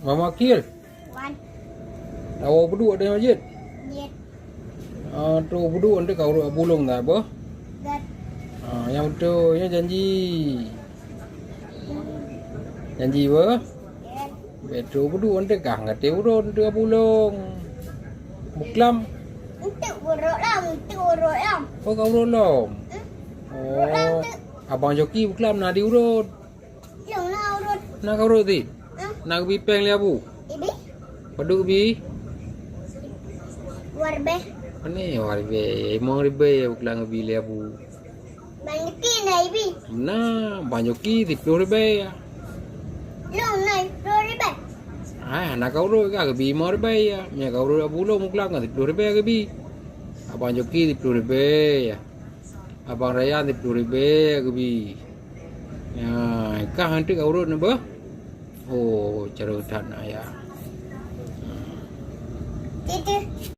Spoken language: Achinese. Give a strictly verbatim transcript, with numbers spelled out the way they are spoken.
Mama Kil. Wan. Tawoe peuduek di masjid. Jeuet. Ah, tu peuduek nanti ka urut Abu Long dah, apa? Jeuet. Ah, nyang beutôi, nyang janji. Janji apa? Jeuet. Beutôi peuduek nanti kah ngaté urut nanti Abu Long. Buklam. Untuk urut lam, untuk urut lam. Oh, ka urut lom. Hmm? Urut lam Oh, tu. Abang Joki buklam na di urut. Long na urut. Na ka urut ti? Hah? Na geubi péng lé Abu? Ibi? Padub geubi? Dua ribèe. Pane dua ribèe? Limong ribèe buklam geubi lé Abu. Bang Joki na ibi? Na, Bang Joki siploh ribèe ya. Long na siploh ribèe. Ah, na ka urut ka geubi limong ribèe ya. Meunyo ka urut Abu Long buklam ka siploh ribèe geubi. Abang Joki siploh ribèe ya. Abang Rayyan siploh ribèe geubi. Ya, kah nanti ka urut na beuh? Oh, cara that na ya. Itu.